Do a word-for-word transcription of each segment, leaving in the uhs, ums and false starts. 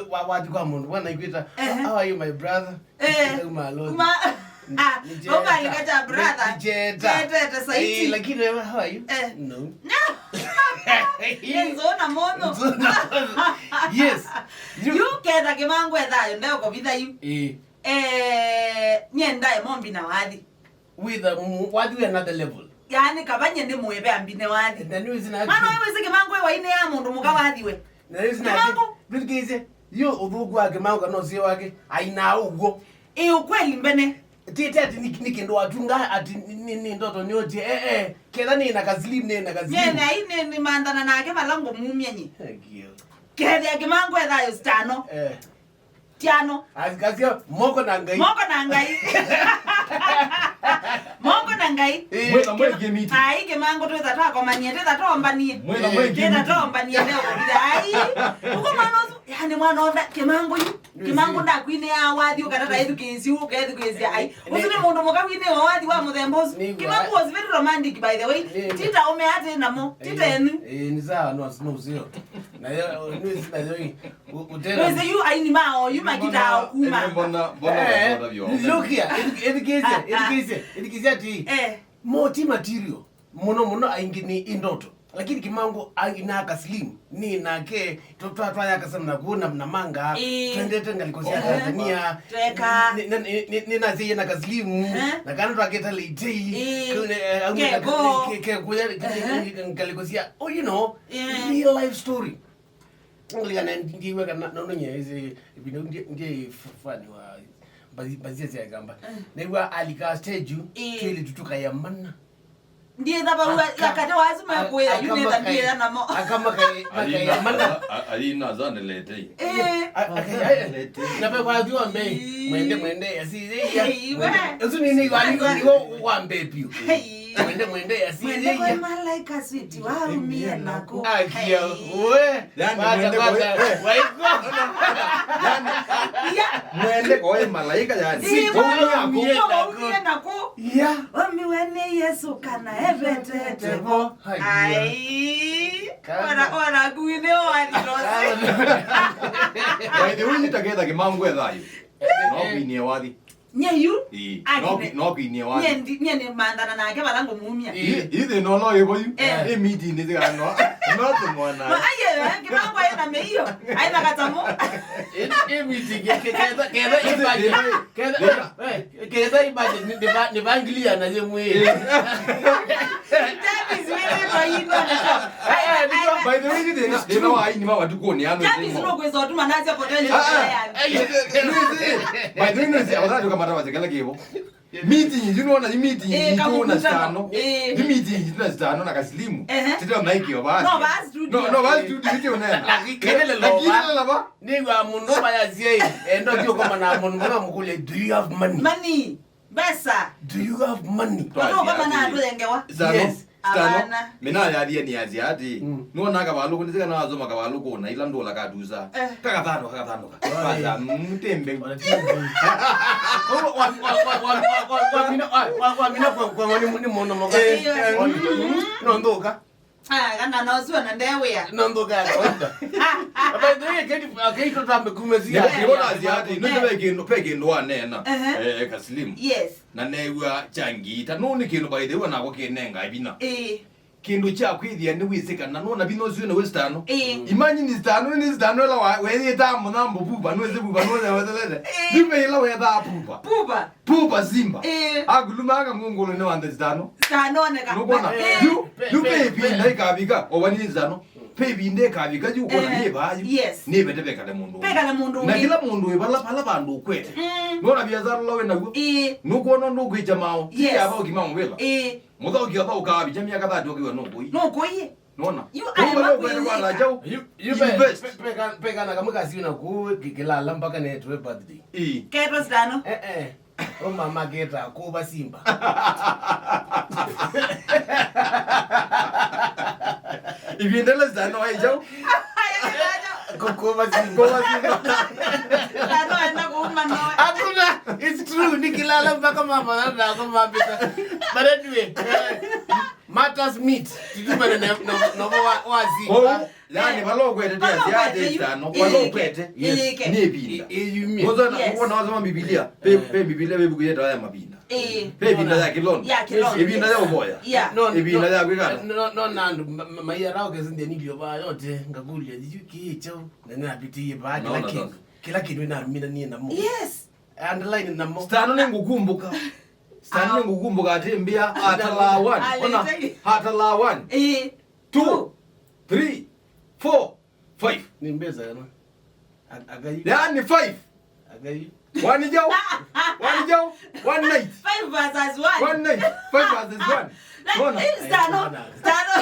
Wa- wathi kwa mũndũ, mwana ikwĩta, "Ehe. How are you, my brother?" Eh, Uma alone. Uma- Ni- ni Jeta. Umalika cha brother. Ni Jeta. Jeta, Jeta, saiti. Eh, lakini wewe, how are you? Eh. No. Nzona mono. Nzona mono. Yes. You- Yu ketha Kĩmangũ ethayo ndeo kovitha yu. Eh. Eh, niendae mombi na wathi. With a mu- wathi we another level. Yaani kavanye nĩ mũĩve ambi nĩ wathi. Na nĩ wĩsĩ na- Mwana ũyũ wĩsĩ Kĩmangũ ĩ wainĩ ya mũndũ mũka wathiwe. Na nĩ wĩsĩ na- Kĩmangũ. Ndũthikĩĩsye. Yo ũthũku wa Kĩmangũ kana ũseo wake, aina ũguo. Ĩ ukweli mbene. Ti ti ati ni, ni kĩndũ watunga ati ni, ni, ni ndoto nyotie. Eh, eh. Ketha nĩ na kaslim, nĩ na kaslim. Nyene ai nĩ, nĩ mandana nake vala ngũmumya nyi. Thank you. Ketha Kĩmangũ ethayo stano. Eh. Tiano. As- kasio, moko na Ngai. Moko na Ngai. Moko na Ngai. Eh. Mwĩna mwĩkie miti. Ai, Kĩmangũ twĩtha twakomanie, twĩtha twombanie. Mwĩna mwĩkie miti. Twĩtha twombanie leo kũvitha. Ai. Uko mwana ũsu, yani mwana onda, Kĩmangũ yu. Kĩmangũ ndakwinĩ ya wathi, ũkatata ethukĩĩsya, ũkethukĩĩsya. Ai. Ũsu nĩ mũndũ mũka kwinĩ wa wathi wa mũthemba ũsu. Nĩw'a. Kĩmangũ was very romantic, by the way. Nĩ- Tita ũme atĩ namo. Tita enu. Eh, ni sawa, no, no, sio. Na yo, no, sina yo. Ũ- ũtena- Wĩsĩ yu aini ma oyu makitaa kuma. Mbona, mbona Eh, watoto vyo? Look here, ethikĩĩsye, ethikĩĩsye, ethikĩĩsye ati, Eh. Mo ti material. Mũno mũno aingĩ nĩ indoto. Lakini Kĩmangũ aina kaslim, nĩ nake, twa- twa- twayakasana na kuona na manga, Eh. Twendete ngaliko sya Eh. Tanzania. Tweka. Nĩ- nĩ- nĩ- nĩ- nĩ nasye na kaslim, Eh. Na kana twaketa leitei, Eh. Keko. Ke- ke- kuya- Eh. Ngaliko sya, oh, you know, Eh. Real life story. Ngũlikana ndiwe kana nono nye isi ipinda ndi ndi fani wa bazi bazi ya kamba. Nĩw'a alika stage yu, Eh. Twili tutuka ya mana. Ndiye thaba wa Aka- yakate wazi ma kuya yu ne tabia ya namo. Akama kai makai ya mana. Aina zande lete. Eh. Na pe kwa jua me. Mwende mwende ya si ya. Hey, we. Usu ni ni wa ni wa mbepio. Hey. Mwende mwende ya si Mwende kwa ya. Malaika sweet warumie nako. Akia we. Yani, mwende kwa- waiko. Yani, mwende kwa malaika yani. Si, kwa warumie nako. Warumie nako. Ya. Wami wene Yesu kana evetete vo. Ai. Ora ora kuine wali rose. By the way, nĩtaketha Kĩmangũ ethayo. No kwinie wathi. Nye yu? Ĩĩ. Aki no ne- no kwinie wathi. Nye ndi- nye nĩ mandana nake vala ngũmumya. Ĩĩ. Ĩ- ithe no no ĩvo yu. Eh. Ĩ meeting nĩ tigano. No tũmwana. No aye, eh, Kĩmangũ aye na meiyo. Aye na katamo. Ĩ- ĩ meeting ke- ke- ketha ketha ibage. Ketha eh, ketha ibage nĩ- nĩva- nĩvangilia na ye mwĩ. James, wĩrĩtwa ino nĩko. By the way, thĩna thĩna wa aini ma matukũnĩ ano. James, no kwĩsa ũtuma nasya potential. Ah, ah. By the way, nĩsĩ avatatu kamata wasekela kĩvo. Meeting, you know, na meeting Eh, itũ na kamũkutano. Stano. Eh. Ni meeting itũ na Stano na Kaslimu. Ehe. Tete na ikio ba. No, ba studio. No, no, ba studio, itũ nena. Lakini lelo ba. Lakini lelo ba. Nĩw'a mũndũ mayasye, endo ti ũkoma na mũndũ mũna mũkũlye, "Do you have money?" Money. Mbesa. "Do you have money?" Ũndũ ũkoma na andũ yengewa. Stano. Yes. Stano. Avana. Mina yathie ni azia ati. Mm. Nuona kavalũkũ, nĩsĩ kana wasoma kavalũkũ na ila ndũla katusa. Eh. Kakathano, kakathano. Kwanza, mm, tembe. Wamina kwa kwa ni muno moka. Eh. No ndoka. Ah, kana no sio na ndewea. No ndoka ya kawaida. By the way, keti keti tutambe kumezia. Ndio ndio na ziati, ndio ndio kindu pe kindu wanena. Eh, Kaslim. Yes. Na newa changi. Ta no ni kindu by the way nako kinenga ibina. Eh. Kindu kya kwithia ni wisika na no na bino sio na westano. Eh. Imagine stano ni stano la wa weyeta muthambo buba no ze buba no ze wetelele. Bibe ila weta buba. Buba. Pupa simba. Eh. Akuluma aka ngungulu ni wanda zitano. Zitanoneka. Nukona. Eh. Yu, yu pe ipinda ikavika, owani zitano. Pe ipinda ikavika, yu kona Eh. Ni bayu. Yes. Ni bete bekale mundu. Bekale mundu Na ungi. Kila mundu ibala pala bandu kwete. Mm. Nona biashara lawe na yu. Eh. Nukona ndo kwicha mao. Yes. Ya bao kimao wela. Eh. Mutha ukiaba ukabicha miaka thirty ukiwa no koi. No koi. Nona. You are Kumbe no kwenda kwa rajau. You, you invest. Pe, pe, pe, pe kana kamwe kasi na ku ki- kilala mpaka ne tuwe birthday. Eh. Keto zitano. Eh eh. O mama keta kuba simba. Ivindele zano ai jau. Kukuba simba. Kukuba simba. Zitano enda kuuma noe. Hakuna. It's true. Nikilala mpaka mama na kumambita. But anyway. Eh. Martyrs meet. Titumane na, na, na wa, wa zi. Kwoou, yani, vala ũkwete, vala ũkwete yu. Vala ũkwete. Yes. Ĩyĩke. Nĩ ĩvinda. Ĩ-, ĩyumye. Yes. Wona wasoma Bibilia, ve, ve Bibilia, ve vuku yetawa ya mavinda. Ĩĩ. Ve ĩvinda ya kĩlondo. Ya kĩlondo. Ĩvinda ya ũvoya. Yeah. No, ĩvinda ya kwĩkala. No, no, na andũ ma-, ma-, maiara ũkesĩnthya nilio vaa yote, ngakũlya, "Yu kĩĩ kyaũ?" Na nĩnavĩtĩie vaa kĩla kĩndũ. Kĩla kĩndũ nĩnaminanie namo. Yes. Underline namo. Stano nĩngũkumbũka. Stano nĩngũkumbũka atĩ mbia atalaa one. Ona atalaa one. Ĩĩ. Two. Three. Four. Five. Nĩ mbesa kana? A-, akai. Yaani five. Akai. One jau. One jau. One night. Five versus one. One night. Five versus one. Ona. Stano. Stano.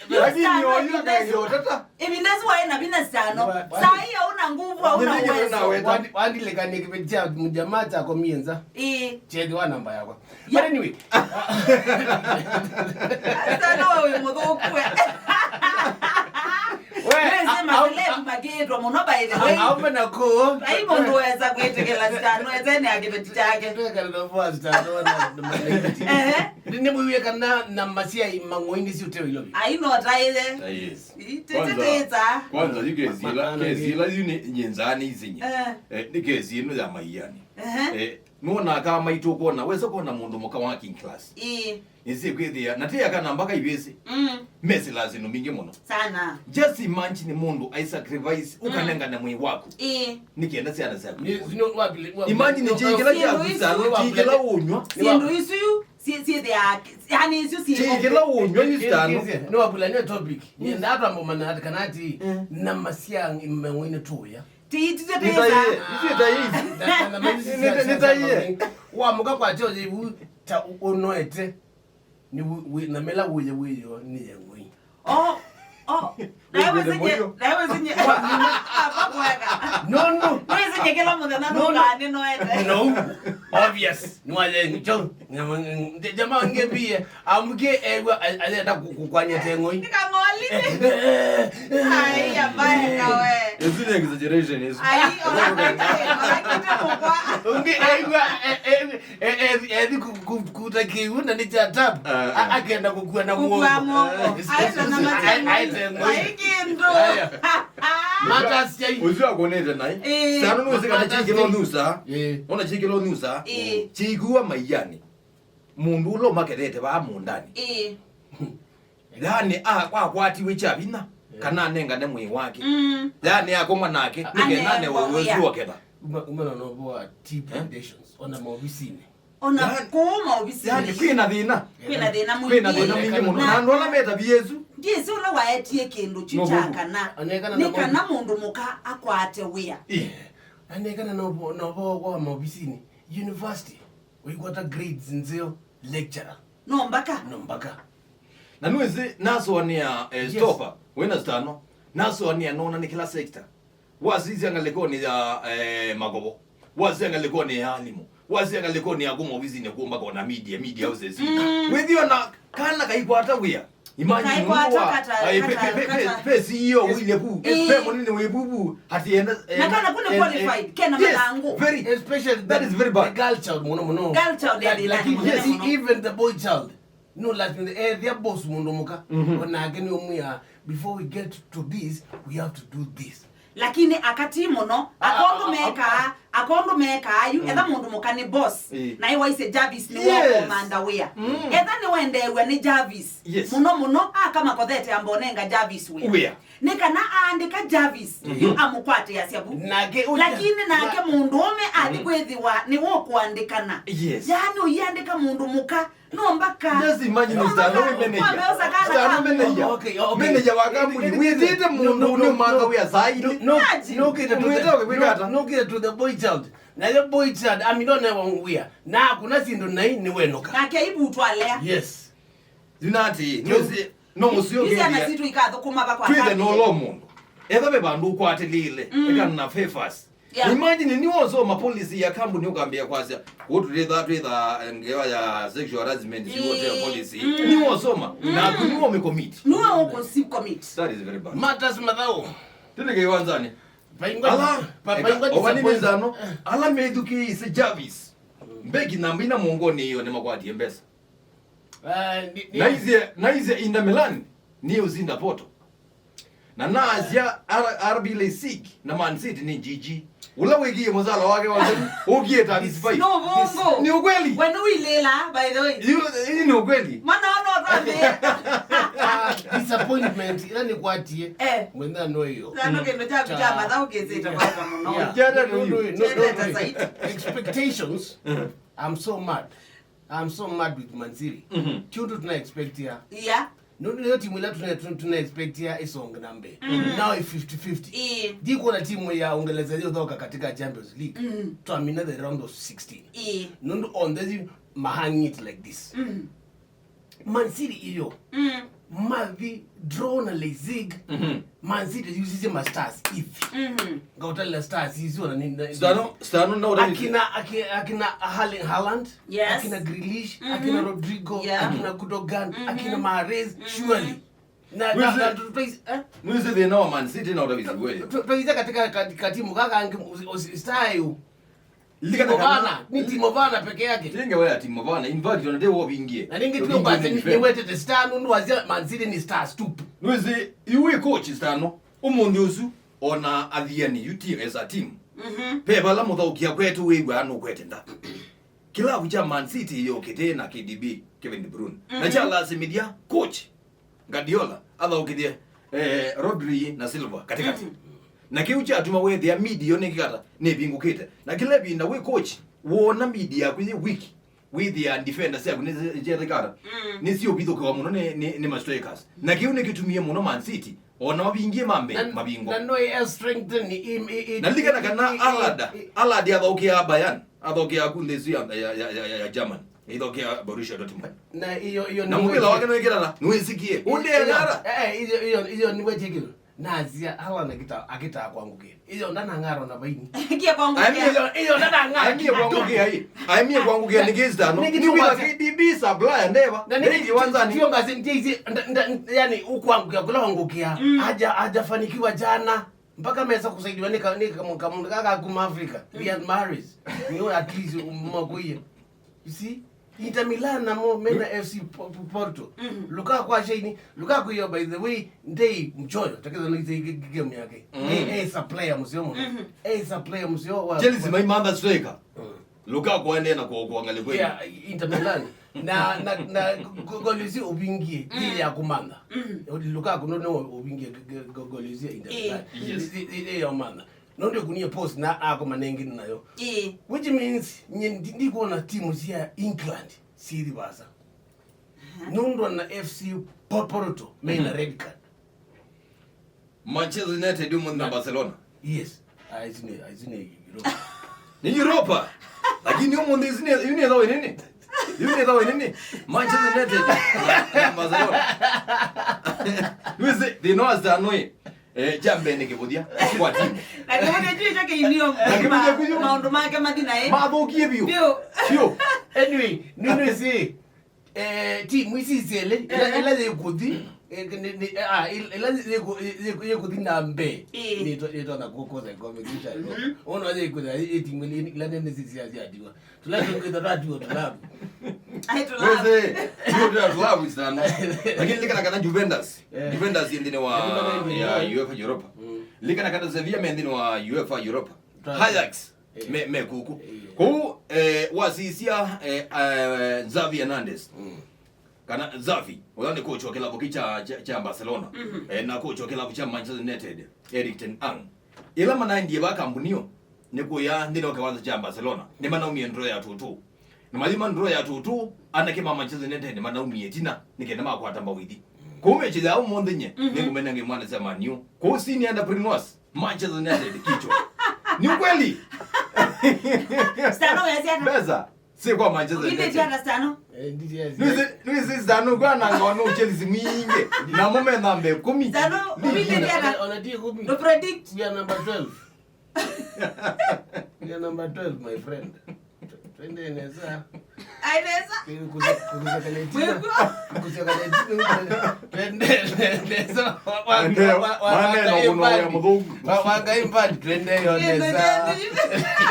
Lakini yoyu akayo tata. Ĩvinda ĩsu waĩ na vinya stano. Saa hii hauna nguvu, hauna uwezo. Wandi-, wandilekanie kĩveti kya mũjamaa kyakomie nza. Ĩĩ. Chethi wa namba yakwa. But anyway. Stano we wĩ mũthũku we. We, wĩsĩ maselebu makĩĩtwa mũno, by the way. Aume na kũũ. Ai mũndũ wesa kwĩtĩkĩla stano, etene ya kĩveti kyake. Twekana na mwa stano na, na malaiti. Ehe. Nĩ, nĩ mũiw'e kana na masyai mang'oi nĩ syũteo ilovi. Ai no taĩle. Ah, yes. Ĩ, tete teta. Kwanza, yu kesi ĩla, kesi ĩla yu nĩ nyinzaa nĩ isinye. Eh. Eh, nĩ kesi ĩno ya maiani. Ehe. Eh, nũona aka maitũ kona, wesa kona mũndũ mũka working class. Ĩĩ. Nĩsĩ kwĩthĩa, na ti aka namba kaivĩsĩ. Mm. Mesi lazima mingi mũno. Sana. Just imagine mũndũ ai sacrifice, mm, ũkanengane mwĩĩ waku. Ĩĩ. Nĩ kenda syana syaku. Nĩ, nĩ, wa vile, wa vile. Imagine, no, kĩla kyaku sana, kĩla ũnywa. Syĩndũ isu yu, syĩ-, syĩthĩaa, yani isu syĩ. Kĩla ũnywa yu sana. Nĩ wa vile, nĩ topic. Nĩenda atwambomana kana ati, mm, na masya meng'oinĩ tũya. Ti, ti, ti, ti, nĩtaie, nĩtaie. Nĩ, nĩtaie. Wa mũka kwa tyo ivu ta ũnoete. Nĩ wĩ, wĩ, na mela wĩye wĩyo nĩ ya ng'oi. Oh, oh. Nawe wĩsinye, nawe wĩsinye. Apa kweka. No, no. Wĩsinye kĩla mũthenya. No, no. Nũkane noete. No. Obvious. Nĩ waye ncho. Jamaa ngembie. Amke ewa ayenda kukwanya teng'oi. Tika ng'oli. Ai, abaye kawe. It's an exaggeration, is. Ai, ona kite, ona kite mukwa. Unge ewa, e, e, E, e, ethi ku-, ku-, kuta kĩw'ũ na nĩ kya tap. Ah, ah. A-, akenda kũkua na mũongo. Kũkua mũongo. Eh, aita na mateng'oi. Aita ng'oi. Ai kĩndũ. Aya. Matas chai. Ũsu akonete nai. Eh. Sana nũsĩ kana chikĩla ũnyusa. Eh. Ona chikĩla ũnyusa. Eh. Chikuwa maiani. Mũndũ ũla ũmakethete vaa mũndani. Eh. Yaani, a-, akwatiwe kya vinya, yeah, kana anengane mwĩĩ wake. Mm. Yaani, akomwa nake, nĩkenda anewe ũw'o ũketha. Uma, uma na novo wa tea plantations, ona maovisinĩ. Ona kũu maovisinĩ. Yaani, kwĩna thĩna. Kwĩna thĩna mwingĩ. Kwĩna thĩna mwingĩ mũno. Na andũ ala metavie Yesũ. Ndiĩsĩ ũla waetie kĩndũ kyu kya kana. Nĩ kana mũndũ mũka akwate wĩa. Ĩ. Anekana novo, novo wa maovisinĩ. University. Ũikwata grades nzeo, lecturer. No mbaka? No mbaka. Na nĩwĩsĩ, nasũanĩa, eh, yes, Stopa, wĩna stano. Nasũanĩa nona nĩ kĩla sector. Wasisya ngalĩkonĩ ya, eh, makovo. Wasisya ngalĩkonĩ ya alimũ. Wasisya ngalĩkonĩ ya kuma ovisinĩ kũmba kona media, media houses. Mm. Wĩthĩwa na kana kaikwata wĩa. Imagine, kaikwata, nũndũ wa, kata, ai, pe, kata, pe, pe, kata. Pe C E O wĩile vu, eh, pe mũnene wĩ vu vu, ati enda, na kana kũnĩ qualified, kena, yes, mathangũ. Very, especially that is very bad. The girl child mũno mũno. Girl child ya thĩna mũnene mũno. Even the boy child. No, lazima ethĩa boss mũndũ mũka. Mhm. Onake nĩ ũmwĩa, before we get to this, we have to do this. Lakini akati mũno, ah, akondu, ah, mekaa, ah, akondu mekaa yu, mm, etha mũndũ mũka nĩ boss, eh, na iwaisye Jarvis nĩ, yes, wa komanda wĩa. Mm. Etha nĩwendeew'a nĩ Jarvis, yes, mũno mũno, akamakothete ambonenga Jarvis wĩa. Wĩa. Nĩ kana aandĩka Jarvis, mhm, yu amũkwatĩasya vu. Nake ũja-, lakini nake mũndũũme athi, mhm, kwĩthĩwa nĩ wũkũandĩkana. Yes. Yaani ũiandĩka mũndũ mũka, no mbaka. Just imagine, no mbaka, Stano, manager. Wambe ũsakana. Stano, manager. Okay, okay. Manager wa kambuni. Wĩtĩte mũndũ, no, no, nĩ ũmantha wĩa saa ii. No, no, imagine. Nũkĩte to the, mwĩte ũkĩkwĩka ata? No, nũkĩte to the boy child. Na the boy child, ami ndone wa wĩa. Na kuna sindu nai nĩ wenũka. Nake ibu twalea. Yes. Yu nati, nĩwĩsĩ, no mũseo. Yu syana sitũ ikathũkũma va kwa twĩthe kambuni. Nolo mũndũ. Etha ve vandũ ũkwatĩlĩĩle, mm, eka na favors. Yeah. Imagine, nĩwosoma policy ya kambuni ũkambĩa kwasya, kũtũtĩtha twĩtha ngewa ya sexual harassment, si wote ya, mm, policy. Mm. Nĩwosoma, mm, na nĩwo ũmĩcommit. Nĩwe ũkũsi commit. That is very bad. Matas Mathau. Tene kĩwanzani. Vaingwa, ala, va-, eka, vaingwa ovanini disappoint. Nzano, ala methukĩĩsye Jarvis. Mbeki namba ina mũongonĩ ĩyo nĩmakwatie mbesa. Ah, ni- ni- Naisye, naisye Inter Milan nĩ ũsinda Porto. Na naasya R-, R B Leipzig na Man City nĩ G G. Ũla wĩkie mũsala wake wake ũkie times five. No bongo. Nĩ ukweli? Wenu ilila, by the way. Yu, hii ni ukweli. Mwana ono tambe. Ah, disappointment ila nikwatie. Eh. Mwenda no hiyo. Sasa kendo cha cha matha ukizita kwa muno. Yeah. Jana no, no, no, no, no, no. Expectations. I'm so mad. I'm so mad with Man City. Mhm. Kĩndũ tuna expect ya. Yeah. Nũndũ nĩyo timu ĩla tuna, tuna, tuna expect ya ĩsonge na mbee. Mhm. Now it's fifty fifty. Ĩĩ. Ndikuona timu ya Uingereza yothoka katika Champions League. Mhm. Twamina the round of sixteen. Ĩĩ. Nũndũ on the mahang it like this. Mhm. Man City iyo. Mm. Mathi draw na Leipzig. Mhm. Man City yusisye ma stars hivi. Mhm. Ngautalela stars hizi wana nini? Stano, Stano na ura akina, aki-, akina Erling Haaland, yes, akina Grealish, mhm, akina Rodrigo, yeah, akina Gundogan, mhm, akina Mahrez, mhm, surely. Na, na, na, tu-, tu-, eh? Nwizi thĩna wa Man City na utavizi kweli. Tu-, tu-, tuize katika kat-, katimu kaka angi usi-, usi-, style. Lilikana Timo kana Werner, ni Timo Werner peke yake. Tinge wea Timo Werner. In fact, ona ndewo bingie. Na ningi tu basi ni wetete star nundu wazia Man City ni stars tupu. Nwizi, you we coach Stano. Umunthi usu ona athiani you team as a team. Mhm. Pe bala muthaukia kwetu wigwa no kwete nda. Kilabu cha Man City yokite na K D B, Kevin De Bruyne. Na, mhm, cha lazimidia coach Guardiola athaũkĩthye, eh, Rodri na Silva katikati. Mm. Na kĩu kyatuma wĩthĩa mid yo nĩkĩkata nĩvingũkĩte. Na kĩla ĩvinda wĩ coach, wona mid yaku yĩ weak, wĩthĩa defenders syaku nĩ, nĩ, nĩ, mm, nĩsiũvithũkĩwa mũno nĩ, nĩ, nĩ ma strikers. Na kĩu nĩkĩtumie mũno Man City, ona mavingie ma mbee, na, mavingwa. Na no ya strengthen i, i, i, na likana kana i, i, Haaland, i, Haaland athaũkĩa Bayern, athaũkĩa ku nthĩ ĩsu ya, ya, ya, ya, ya German. Ithokea Borussia Dortmund. Na iyo, iyo na nĩ mũvila wake nĩwĩkĩlana, nĩwĩsikie. Ũndĩ iyo, ang'ara. Eh, eh, iyo, iyo, iyo nĩwe chekilo. Nazia, Haaland akita, akita kwangũkĩa. Iyo ndanang'ara na vaini. Kia kwangũkĩa. Iyo, iyo ndanang'ara. Aimie kwangũkĩa hii. Aimie kwangũkĩa nĩ kĩsi tano. Nĩ kĩtu nĩwĩla kwangũkĩa. K D B supplier ndeva. Na nĩ kĩtu wanzani. Kĩtu ngasi nje ici, nda, nda, yani, ũkwangũkĩa kula wangũkĩa. Mm. Aja, ajafanikiwa jana. Mpaka mesa kusaidiwa nĩ ka-, nĩ ka-, kamũndũ kaka kuma Africa, Riyad Mahrez. Nĩwe at least umakuie. You see? Inter Milan namo mena F C Po-, Po-, Porto. Mhm. Lukaku ashaini, Lukaku iyo, by the way, ndei mchoyo, takeza no ite game yake. Mhm. Eh, eh, supplier museo muno. Mhm. Eh, supplier museo wa Chelsea maimantha striker. Mm. Lukaku aendee na ku-, kuangalia kweli. Yeah, Inter Milan. Na, na, na go-, goli isu ũvingie, mm, ile ya kumantha. Mm. Lukaku no, no ũvingie g-, g-, go-, goli isu ya Inter Milan. Eh. Yes. I-, i-, ile ya kumantha. No ndio kunie post na akoma nengi nayo. Eh. Which means, nye ndi-, ndikuona timu cia England, siri basa. Aha. Nũndũ na F C Po-, Porto, mena, mhm, red card. Manchester United ũmũnthĩ na Barcelona. Yes. Ah, isu nĩ, isu nĩ Europa. Nĩ Europa. Lakini ũmũnthĩ isu nĩ, isu nĩ ĩthaũ ĩnene. Isu nĩ ĩthaũ ĩnene. Manchester United na, na Barcelona. Nĩwĩsĩ, thĩna wa Stano ĩ. Eh, kya mbee nĩ kĩvũthya kwa timu. Na kĩvũthya kyu kyo kĩinio. Na kĩvũthya kyu. Maũndũ make mathi naĩ. Mathũkie biũ. Biũ. Biũ. Anyway, nĩnĩsĩ. Eh, timu ici isyelĩ, ila, eh, ila yĩkũthi, eh, nĩ, nĩ, ah, il-, ila yĩkũ-, yĩkũ-, yĩkũthi na mbee, ĩĩ, nĩto-, nĩtonya kũ-, kũkosa ĩkombe kĩu kya Europa. Mhm. Ũno yĩkũthi, ĩ, ĩ timu ila, ila nene si-, sia-, siatiwa. Tũla tũngĩ tũtatiwa tũlavu. Ai, tũlavu. Wese, hiyo ndio tũlavu sana. Lakini likana kana Juventus. Eh. Juventus nthĩnĩ wa, ya UEFA Europa. Mm. Likana kana Sevilla me nthĩnĩ wa UEFA Europa. Tũlavu. Ajax. Eh. Me, me kuku. Eh. Kũu, eh, wasisya, eh, eh, Xavi Hernandez. Mm. Kana Xavi, ũla nĩ coach wa kĩlavu kĩ kya, kya, kya Barcelona. Mhm. Eh, na coach wa kĩlavu kya Manchester United, Erik ten Hag. Ĩla manaendie va kambunio, nĩ kũya nthĩnĩ wa kĩwanza kya Barcelona. Nĩmanaumie ndro ya tũtũ. Na mathi ma ndro ya tũtũ, anake ma Manchester United nĩmanaumie ĩtina, nĩ kenda makwata mbao ithi. Kũu mechi ya ũmũnthĩ nye, mhm, nĩngũmena ngĩ mwana sya Man U. Kũu senior entrepreneurs, Manchester United kichwa. Ni ukweli? Stano, wewe si hata. Pesa si kwa Manchester United. Ukipita hata Stano. Eh, nditi ya zi- Nwizi, nwizi Stano kwa na ngono Chelsea mwingi. Na mume namba kumi. Stano, ligi ukipita ina- hata. Ona, ona ti kumi. No predict. We are number twelve. We are number twelve, my friend. Twende nesa. Ai, nesa. Kuze-, kuze kaleti. Wewe. Kuze kaleti. Twende nesa. Wa-, wa-, twende, wa-, wa-, maneno wanga kuno ya imbali. Mudhungu. Wa-, wanga imbali. Twende yo nesa. Twende, twende.